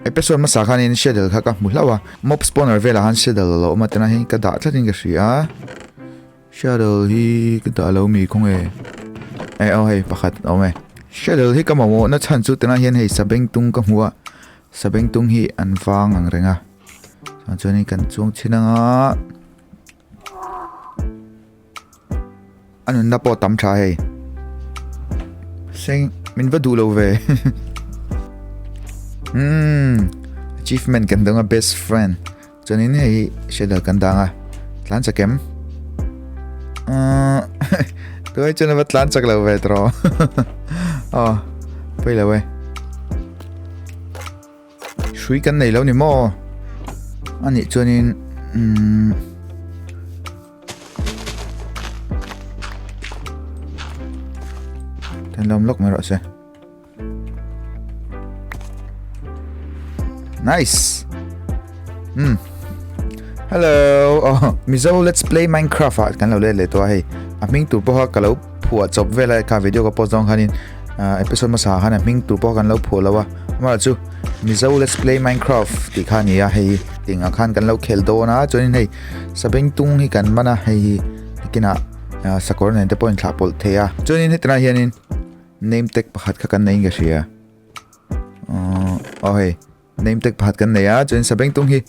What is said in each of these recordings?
Episode hmasa khanin schedule kha ka hmu hlauh a, mob spawner velah khan schedule a lo awm a tunah hian ka dah tlatin ka hria a, schedule hi ka dah lo mi khaw nge eh aw hei pakhat a awm e, schedule hi ka mamawh na chhan chu tunah hian hei sabengtung ka hmu a, sabengtung hi an vang ang reng a, chuan chuanin kan chuang chhin ang a. A nunna pawh tam tha hei. Seng min va duh lo ve. Hmm, achievement kan dang a best friend. Chuanin hei shadow kan dang a. Tlan chak em? Uh, tuai chuan va tlan chak lo ve tro. Oh, pui lo e. Hrui kan nei lo ni maw? Anih chuanin umm Tan lawm lawk mai rawh se. Nice. Hmm. Hello. Oh, Mizo Let's Play Minecraft ah kan lo let leh tawh a hei. A hming tur pawh kha ka lo phuah chawp vel a kha video ka post dawn khanin episode hmasa khan a hming tur pawh kan lo phuah lo a. Amaherawh chu Mizo Let's Play Minecraft tih kha a ni a hei tingah khan kan lo khel dawn a chuanin hei sabengtung hi kan man a hei hi nikinah sakawr nen te pawh in thlah pawlh thei a chuanin hetilai hianin name tag pakhat kha kan nei in ka hria aw hei name tag pakhat kan nei a chuanin sabengtung hi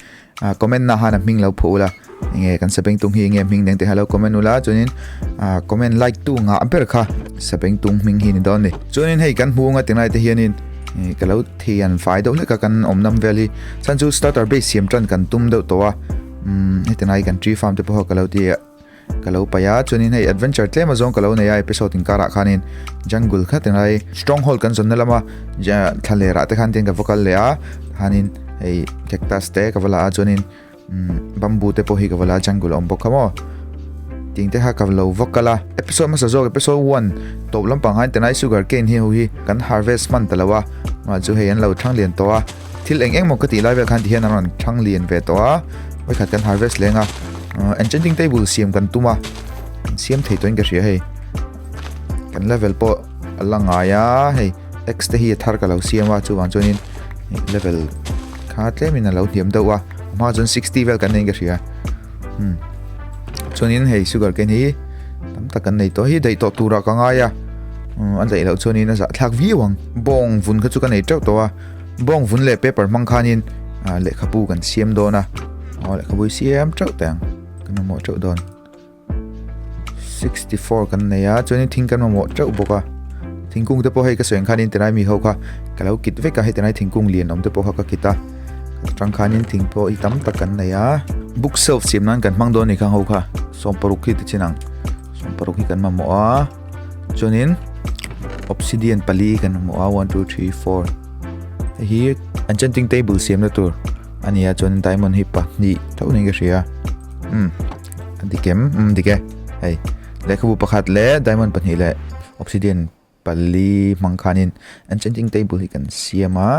comment na han a hming lo phuh ula enge kan sabengtung hi enge hming deng te kha lo comment ula chuanin comment like tu ngah ber kha sabengtung hming hi ni dawn ni chuanin hei kan hmu anga tinglai te hianin ka lo thian fai deuh hlek a kan awm nam vel hi chhan chu starter base siam tan kan tum deuh tawh a umm heti lai kan tree farm te pawh ka lo ti a ka lo paih a chuanin hei adventure tlem azawng ka lo nei a episode inkarah khanin jungle kha tinglai stronghold kan zawnna lama thla lerah te khan tin ka va kal leh a khanin hei cactus te ka va la a chuanin bamboo te pawh hi ka va la a jungle a awm bawk kha maw ting te kha ka lo va kal a episode hmasa zawk episode 1 tawp lampang khan tinglai sugar cane hi ho hi kan harvest hman ta lo a mah chu hei an lo thlang lian tawh a Thil eng eng maw ka tih lai vel khan ti hian an rawn thang lian ve tawh a, vawikhat kan harvest leng a, enchanting table siam kan tum a, kan siam thei tawhin ka hria hei, kan level pawh a la ngai a, hei x te hi a thar ka lo siam a chuvang chuanin level kha tlemin a lo hniam deuh a, a hma chuan 60 vel kan neiin ka hria, hmm chuanin hei sugar cane hi tam tak kan nei tawh hi daih tawh turah ka ngai a, a daih loh chuanin a zahthlak viau ang, bawng vun kha chu ka nei teuh tawh a. Bawng vun leh paper hmang khanin lehkhabu kan siam dawn a, aw lehkhabu hi siam teuh teh ang, kan mamawh teuh dawn. 64 kan nei a, chuanin thing kan mamawh teuh bawk a, thingkung te pawh hei ka sawi ang khanin tilai mi ho kha ka lo kit vek a, hei tilai thingkung lian awm te pawh kha ka kit a, atang khanin thing pawh hi tam tak kan nei a, bookshelf siam nan kan hmang dawn a ni khang ho kha, sawmparuk hi ti chin ang, sawmparuk hi kan mamawh a. Chuanin obsidian pali kan hmu a 1 2 3 4 hei hi enchanting table siamna tur a ni a chuanin diamond hi pahnih tho niin ka hria umm a dik em umm dik e hei lehkhabu pakhat leh diamond pahnih leh obsidian pali hmang khanin enchanting table hi kan siam a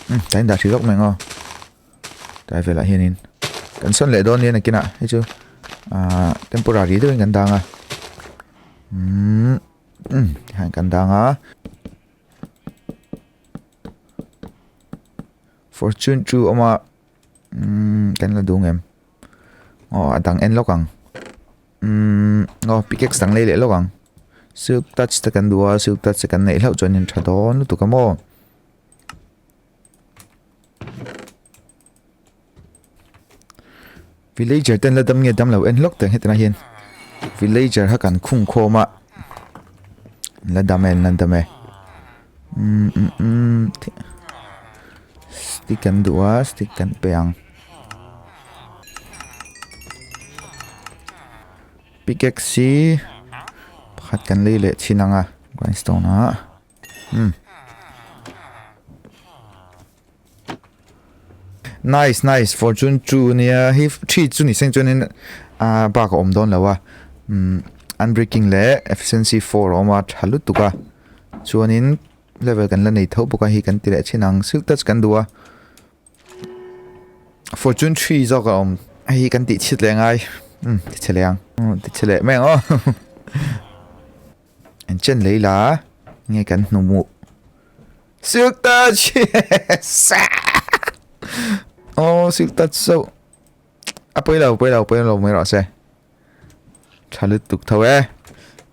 umm tlai in dah hrih lawk mai ang aw. Tlai velah hianin kan sawn leh dawn nia nakinah hei chu ahh temporary deuhin kan dang a umm umm tihian kan dang a fortune chu a awm a umm kan la duh ngem aw a dang en lawk ang umm aw pickaxe dang lei leh lawk ang silk touch te kan duh a silk touch te kan neih hlauh chuan in tha dawn lutuk a maw. Villager ten la dam nge dam lo en hlawk teh hetilai hian villager kha kan khung khawm a la dam e la dam e umm umm umm stick kan duh a stick kan pe ang pickaxe hi pakhat kan lei leh chhin ang a grindstone ah. Hmm. Nice, nice. Fortune 2 nia. Hi 3 chu ni seng chuanin a bak a awm dawn lo a. Um, unbreaking le efficiency 4 a awm a tha lutuk a. Chuanin level kan la nei tho bawk a hi kan ti leh thin ang. Silk touch kan duh a. Fortune 3 zawk a awm. Hei hi kan tih chhit leh ngai. Um, ti chhe leh ang. Um, ti chhe leh mai ang aw. An chen lei la nge kan hnu mu. Silk touch! Yes! Aw silk touch zauh. A pawi lo pawi lo pawi lo mai rawh se. Tha lutuk tho e.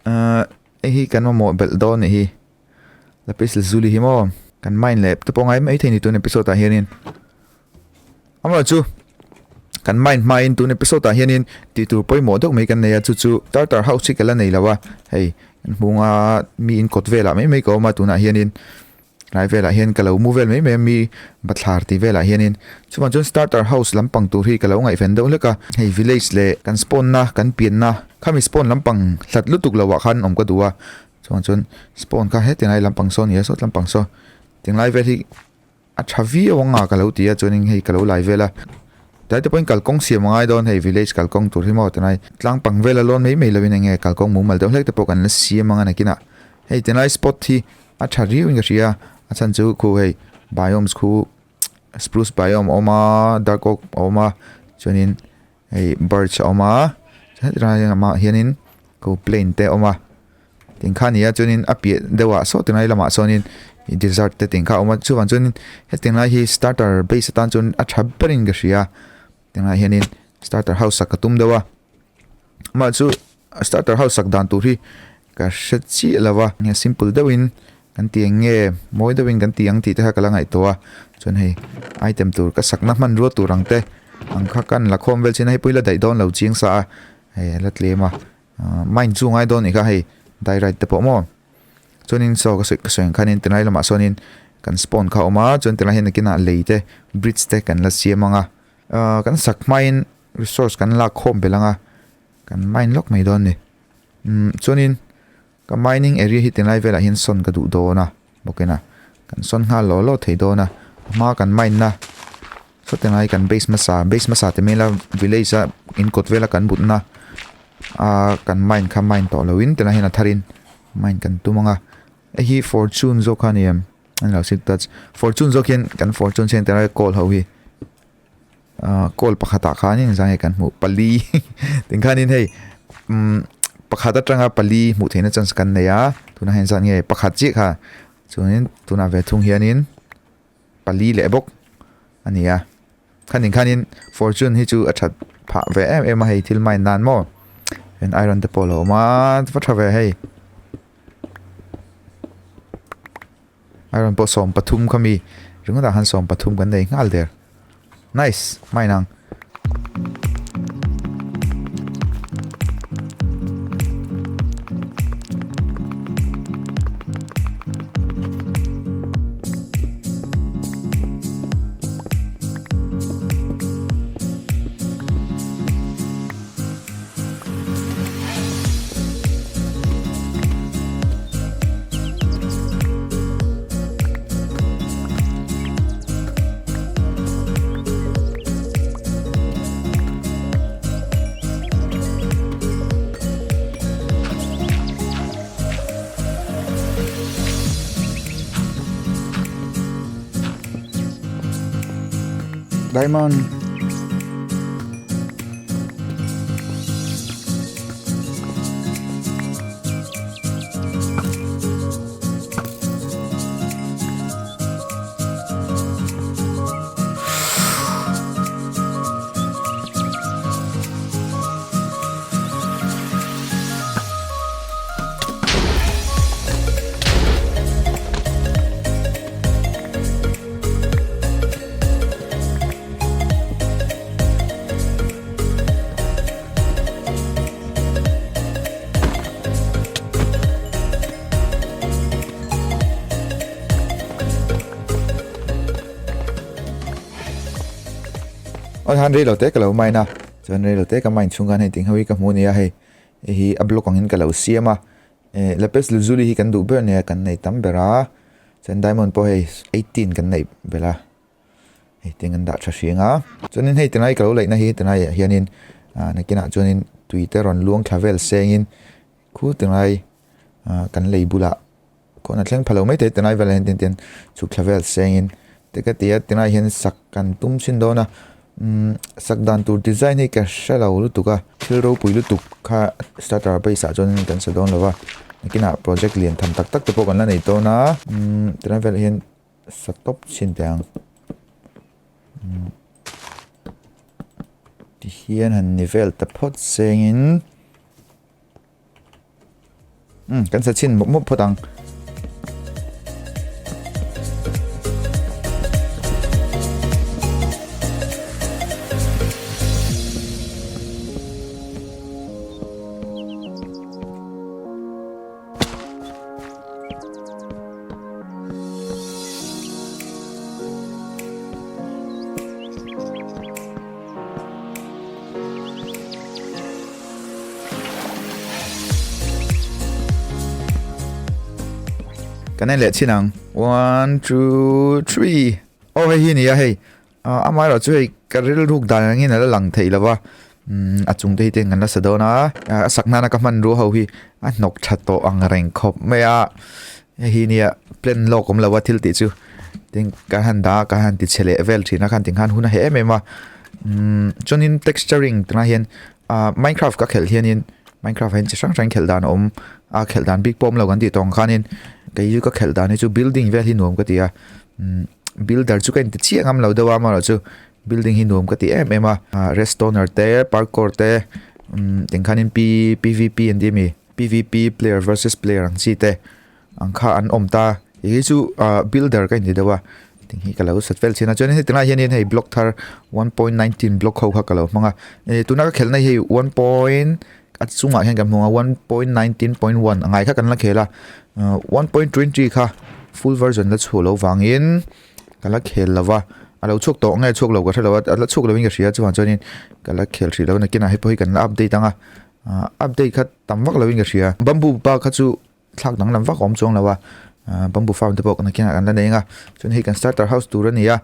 Ahh hei hi kan mamawh belh dawn nih hi. Lapis lazuli hi maw kan mine leh te pawh ngai mai thei ni tun episode ah hianin. Amaherawhchu chu kan mine hmain tun episode ah hianin tih tur pawimawh deuh mai kan nei a chu chu tartar house hi ka la nei lo a hei kan hmunga mi in kawt velah mai mai ka awm a tunah hianin Tlai velah hian ka lo mu vel mai mai a mi bathlar tih velah hianin chuvang chuan starter house lampang tur hi ka lo ngaihven deuh hlek a, hei village leh kan spawn na kan pianna khami spawn lampang hlat lutuk loh ah khan awm ka duh a, chuvang chuan spawn kha heti lai lampang saw a ni a sawt lampang saw tinglai vel hi a tha viau ang a ka lo ti a chuanin hei ka lo lai vel a tlai te pawhin kalkawng siam a ngai dawn hei village kalkawng tur hi maw tunai tlang pang vela lawn mai mai lovin enge kalkawng mumal deuh hlek te pawh kan la siam ang a nakinah hei tinglai spot hi. A tha riau in ka hria a chhan chu khu hei biomes khu spruce biome a awm a dark oak a awm a chuanin hei birch a awm a hetlai lamah hianin khu plane te a awm a tin kha a ni a chuanin a piah deuhah saw tilai lamah sawnin desert te tin kha a awm a chuvang chuanin hetiang lai hi starter base atan chuan a tha berin ka hria tunah hianin starter house sak ka tum deuh a amah chu starter house sak dan tur hi ka hre chiah lo va enge simple deuhin kan ti ang nge mawi deuhin kan ti ang tih te kha ka la ngaihtuah a chuan hei item tur ka sakna hmanrua tur ang te ang kha kan la khawm vel chin a hei pawh hi la daih dawn lo chiang sa a hei a la tlem a ah mine chu ngai dawn a nih kha hei diorite te pawh maw. Chuanin saw ka sawi ka sawi ang khanin tilai lamah sawnin kan spawn kha a awm a chuan tilai hian nakinah lei te bridge te kan la siam ang a ahh kan sak hmain resource kan lak khawm belh ang a kan mine lawk mai dawn a ni umm chuanin ka mining area hi tilai velah hian sawn ka duh dawn a bawkin a kan sawn nghal law law thei dawn a a hma kan mine na saw tilai kan base hmasa base hmasa ti mai ila village a in kawt vela kan mutna a kan mine kha mine tawh loin tilai hian a tharin mine kan tum ang a hei hi fortune zawk kha a ni em a ni lo silk touch fortune zawk hian kan fortune chian tilai kawl ho hi ah kawl pakhatah khanin zang nge kan hmuh pali tin khanin hei umm pakhat atanga pali hmuh theihna chance kan nei a tunah hian zat nge pakhat chiah kha chuanin tunah ve thung hianin pali leh bawk a ni a khanin khanin fortune hi chu a that phah ve em em a hei thil mine nan maw chuan iron te pawh a lo awm a va tha ve hei iron pawh 13 kha mi ringawt ah khan 13 kan nei nghal der nice mine ang. Diamond. Oi han reilo te ka lo mine a chuan reilo te ka mine chhung khan hei ting ho hi ka hmu ania hei hei hi a block angin ka lo siam a eh lapis lazuli hi kan duh ber ania kan nei tam ber a chuan diamond pawh hei 18 kan neih belh a hei tiang an dah tha hring a chuanin hei tilai ka lo laihna hi tilai ah hianin ah nakinah chuanin tui te rawn luang thla vel sengin khu tilai ah kan lei bulah kawhna thleng pha lo mai thei tilai velah hian tin tian chhuk thla vel sengin te ka ti a tilai hian sak kan tum chhin dawn a umm sak dan tur design hi ka hre lo lutuk a thil ropui lutuk kha starter base ah chuan kan sa dawn lo va nakinah project lian tham tak tak te pawh kan la nei dawn a umm tilai velah hian. Sa tawp chhin teh ang. Hian han ni vel ta phawt sengin um kan sa chhin mup mup phawt ang. Kan en leh chin ang. One, two, three. Oh, hei hi nia hei. Ah, amaherawh chu hei ka rilruk dan angin a la lang theih lo va. Umm, a chung te hi ten kan la sa dawn a. A sak nana ka hmanrua ho hi a hnawk tha tawh ang reng khawp mai a. Hei hi nia plan lawk awm lo a thil tih chu. Tin kan han dah a kan han ti chhe leh vel thin a khan ti khan hun a heh em em a umm chuanin texturing tunah hian ah minecraft ka khelh hianin minecraft ah hian chi hrang hrang khelh dan a awm a khelh dan bik pawh awm lo kan tih tawng khanin kei chu ka khelh dan hi chu building vel hi nuam ka ti a umm builder chu ka inti chiah ngam lo deuh a amaherawh chu building hi nuam ka ti em em a ah restoner te parkour te umm tiang khanin p pvp an ti ami pvp player versus player ang chi te. Ang kha an awm ta. Hei hi chu ah builder ka inti deuh a. Ting hi ka lo sat vel chin a. Chuan hei tunah hianin hei block thar 1.19 block ho kha ka lo hmang a. Eh tuna ka khelhna hi hei one point a chungah hian kan hmu ang a 1.19.1 a ngai kha kan la khel a. 1.20 kha full version la chhuah loh vangin ka la khel lo va. A lo chhuak tawh nge chhuak lo ka hre lo a. A la chhuak lovin ka hria chuvang chuanin ka la khel hrih lo a. Nakinah hei pawh hi kan la update ang a. Update kha tam vak lovin ka hria. Bamboo pa kha chu thlak danglam vak a awm chuang lo a ah bamboo farm te pawh kan kiangah kan la nei ang a chuan hei kan starter house tur a ni a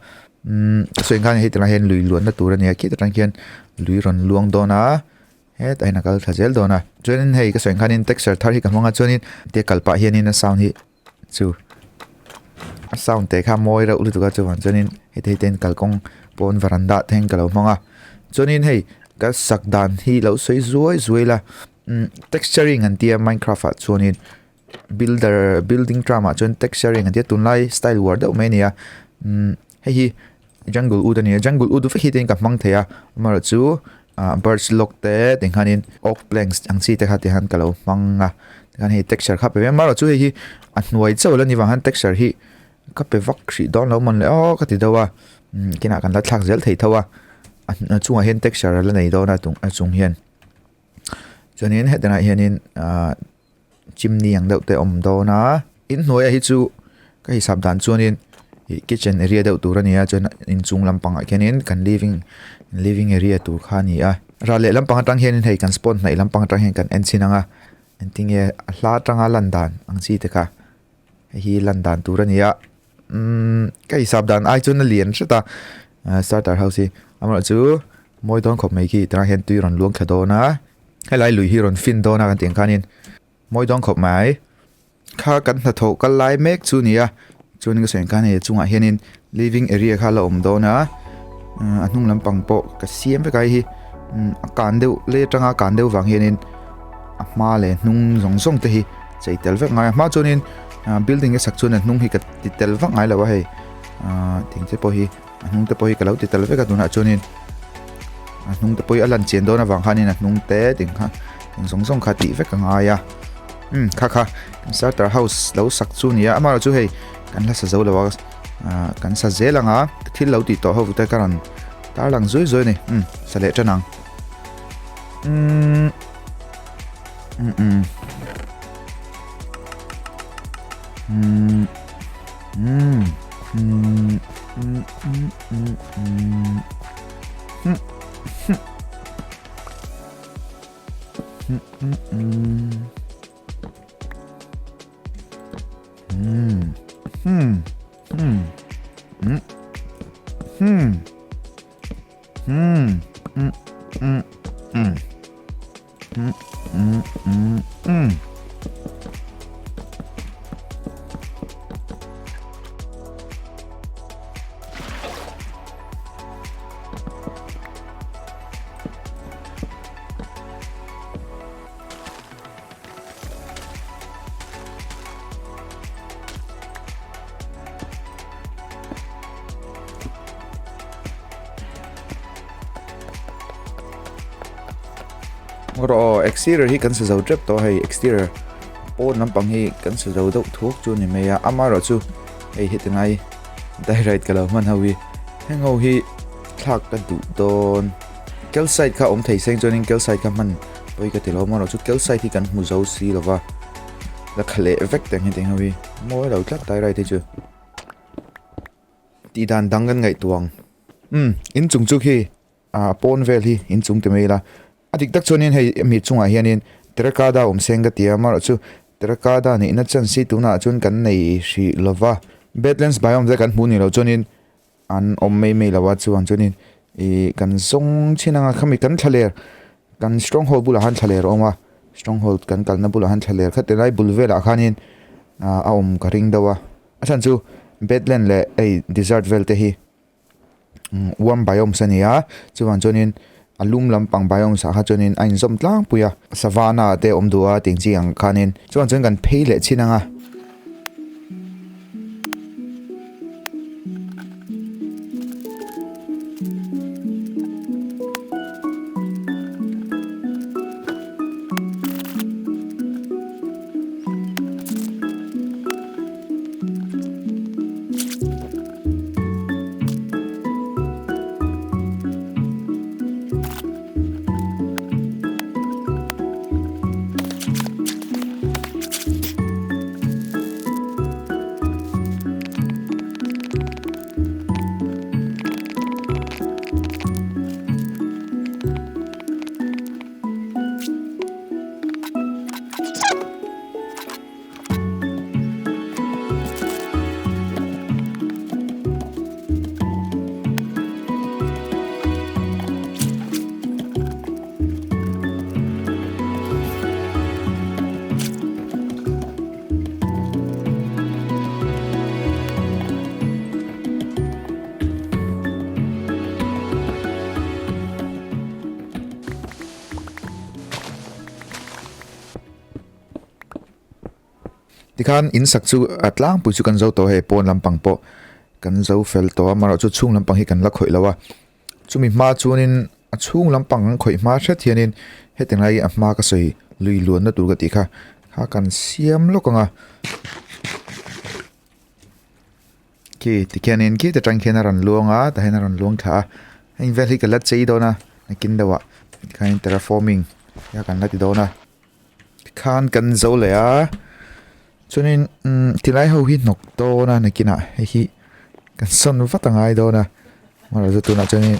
umm ka sawi ang khan hei tunah hian lui luanna tur a ni a khi atang khian lui rawn luang dawn a hetah hian a kal thla zel dawn a chuanin hei ka sawi ang khanin texture thar hi ka hmang a chuanin tia kal pah hianin a sound hi chu a sound te kha mawi reuh lutuk a chuvang chuanin heti hei ten kalkawng pawn varanda thleng ka lo hmang a chuanin hei ka sak dan hi lo sawi zuai zuai la. Umm texturing an tia minecraft ah chuanin builder building term ah chuan texturing an tia tunlai style uar deuh mai a ni a umm hei hi jungle wood a ni a jungle wood vek hi te in ka hmang thei a amaherawh chu ah birch log te tikhanin oak planks ang chi te kha tikhan ka lo hmang a tikhan hei texture kha pe ve amaherawh chu hei hi a hnuai chauh la ni vang hian texture hi ka pe vak hrih dawn lo mawn le aw ka ti deuh a umm kinah kan la thlak zel thei tho a a chungah hian texture a la nei dawn a a chung hian. Chuanin hetlaiah hianin ahh chimney ang deuh te a awm dawn a inhnuaiah hi chu ka hisap dan chuanin ih kitchen area deuh tur a ni a chuan inchung lampangah khianin kan living living area tur kha a ni a ral leh lampang atang hianin hei kan spawn hnaih lampang atang hian kan en chhin ang a engtinge a hla atanga lan dan ang chi te kha hei hi lan dan tur a ni a umm ka hisap dan ai chuan a lian hret a starter house hi amaherawh chu mawi dawn khawp mai khi tunah hian tui rawn luang thla dawn a helai lui hi rawn fin dawn a kan tih ang khanin mawi dawn khawp mai kha kan hnathawh kal lai mek chu a ni a chuanin ka sawi ang khan hei a chungah hianin living area kha a la awm dawn a a hnung lampang pawh ka siam vek a hei hi a kan deuh lei atanga a kan deuh vang hianin a hma leh hnung zawng zawng te hi chei tel vek ngai a hma chuanin ah building a sak chuan a hnung hi ka ti tel vak ngai lo a hei ah thing te pawh hi a hnung te pawh hi ka lo ti tel vek a tunah chuanin a hnung te pawh hi a lan chian dawn avang khanin a hnung te ting kha eng zawng zawng kha tih vek a ngai a um kha kha kan starter house lo sak chu a ni a amaherawhchu hei kan hla sa zo lo a ah kan sa zel ang a thil lo tih tawh ho te ka rawn tarlang zui zui a ni um sa leh tan ang umm um um um um um um um um um hmm hmm hmm hmm hmm hmm hmm hmm hmm hmm hmm hmm hmm hmm hmm hmm hmm Rawh aw, exterior hi kan sa zo tep tawh hei, exterior pawn lampang hi kan sa zo deuh thuk chu ni mai a, amaherawhchu hei heti ngai diorite ka lo hman ho hi heng ho hi thlak ka duh dawn. Calcite kha awm thei seng chuanin calcite kha hman pawi ka ti lo, amaherawhchu calcite hi kan hmu zo si lova la kha leh vek teng heti ho hi mawi lo tlat diorite hi chu. Tih dan dang kan ngaihtuah ang. Umm inchung chu khi. A pawn vel hi inchung ti mai ila a dik tak chuanin hei mi chungah hianin terracotta awm seng ka ti a amaherawhchu terracotta nihna chance hi tunah chuan kan nei hrih lova badlands biome te kan hmuh ni loh chuanin an awm mai mai lo a chuvang chuanin ih kan zawng chin anga khami kan thlaler kan stronghold bulah khan thlaler a awm a stronghold kan kalna bulah khan thlaler kha tilai bul velah khanin a awm ka ring deuh a a chhan chu badland leh hei desert vel te hi. Warm biomes a ni a, chuvang chuanin a lum lampang biomes ah kha chuanin a inzawm tlangpui a, savanna ah te a awm duh a tih ang chi ang khanin chuvang chuan kan phei leh chin ang a. Tikhan in sak chu a tlangpui chu kan zo tawh hei pawn lampang pawh kan zo fel tawh a amaherawhchu chhung lampang hi kan la khawih lo a chumi hma chuanin a chhung lampang an khawih hma hret hianin heti lai a hma ka sawi lui luanna tur ka tih kha kha kan siam lawk ang a. Khi tikhianin khi ta tang khian a rawn luang a tah hian a rawn luang thla a heng vel hi ka la chei dawn a nakin deuhah tikhian terraforming a kan la ti dawn a tikhan kan zo leh a chuanin umm tilai ho hi hnawk dawn a nakinah hei hi kan sawn vat a ngai dawn a amaherawhchu tunah chuanin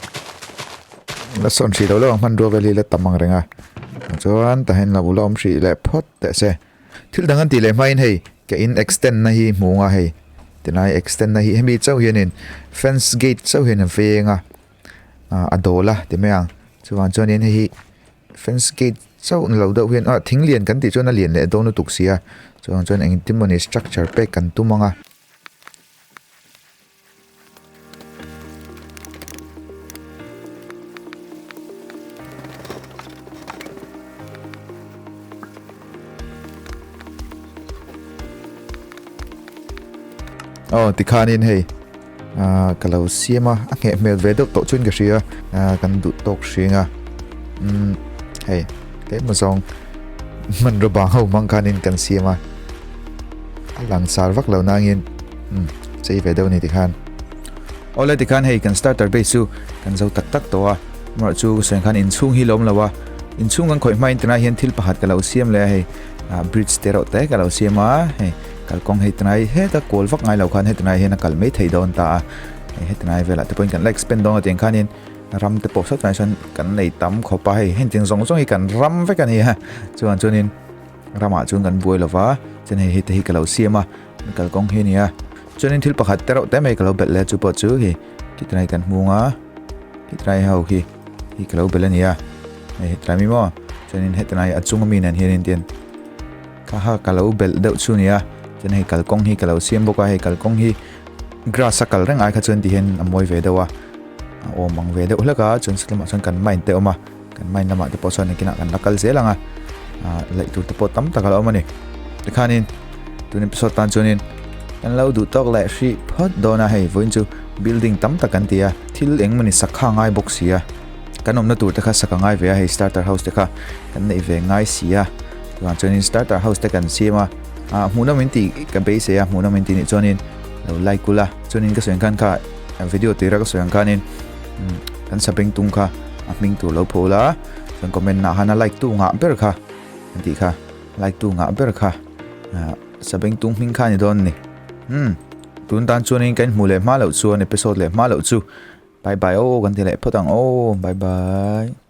la sawn hrih loh loh ang hmanrua vel hi la tam ang reng a chuan tah hian lo la awm hrih leh phawt teh se. Thil dang an tih leh hmain hei ka in extend na hi hmu nga hei tilai extend na hi hemi chauh hianin fence gate chauh hian a veng a ah a dawl a ti mai ang chuvang chuanin hei hi fence gate chauh ni lo deuh hian ah thing lian kan tih chuan a lian leh dawn lutuk si a chuvang chuan engtin mawni structure pek kan tum ang a. Aw tikhanin hei ah ka lo siam a a ngheh hmel ve deuh tawh chuan ka hria ah kan duh tawk hring a umm hei tlem zawng hmanraw bang ho hmang khanin kan siam a a langsar vak lo nangin umm chei ve deuh a ni tikhan awle tikhan hei kan starter base chu kan zo tak tak tawh a amaherawh chu ka sawi ang khan inchhung hi lawm lo a inchhung kan khawih hmain tunah hian thil pakhat ka lo siam leh a hei ah bridge te erawh te ka lo siam a hei kalkawng hei tunah hi heta kual vak ngai lo khan heti lai hian a kal mai thei dawn ta a hei heti lai velah te pawhin kan la expand dawn a tiang khanin ram te pawh sawt lai sawn kan nei tam khawp a hei heng zawng zawng hi kan ram vek a ni a chuan chuanin ramah chuan kan buai lova chuan hei heti hi ka lo siam a kalkawng hi a ni a chuanin thil pakhat te reuh te mai ka lo belh leh chu pawh chu hei khiti lai kan hmung a khiti lai ho khi hi ka lo belh a ni a hei heti lai mi maw chuanin heti lai a chung ami nen hianin tian Kha kha ka lo belh deuh chu nia chuan hei kalkawng hi ka lo siam bawk a hei kalkawng hi grass a kal reng ai kha chuan ti hian a mawi ve deuh a a awm ang ve deuh hlek a chuan satlawmah chuan kan mine te a awm a kan mine lamah te pawh chuan engtinah kan la kal zel ang a ah laih tur te pawh tam tak a lo awm a ni tikhanin tun episode tan chuanin kan lo duh tawk leh hrih phawt dawn a hei vawiin chu building tam tak kan ti a thil eng mawni sak kha a ngai bawk si a. Kan awmna tur te kha sak a ngai ve a, hei starter house te kha kan neih ve ngai si a. Chuvang chuanin starter house te kan siam a, ah hmuhnawm in tih ka beisei a, hmuhnawm in tih nih chuanin lo like ula. Chuanin ka sawi ang khan kha video tira ka sawi ang khanin kan sabengtung kha a hming tur lo phuah ula, chuan comment ah khan a like tu ngah ber kha an tih kha like tu ngah ber kha ah sabengtung hming kha a ni dawn a ni. Umm tun tan chuanin kan hmuh leh hma loh chuan episode leh hma loh chu. Bye bye aw kan ti leh phawt ang aw bye bye.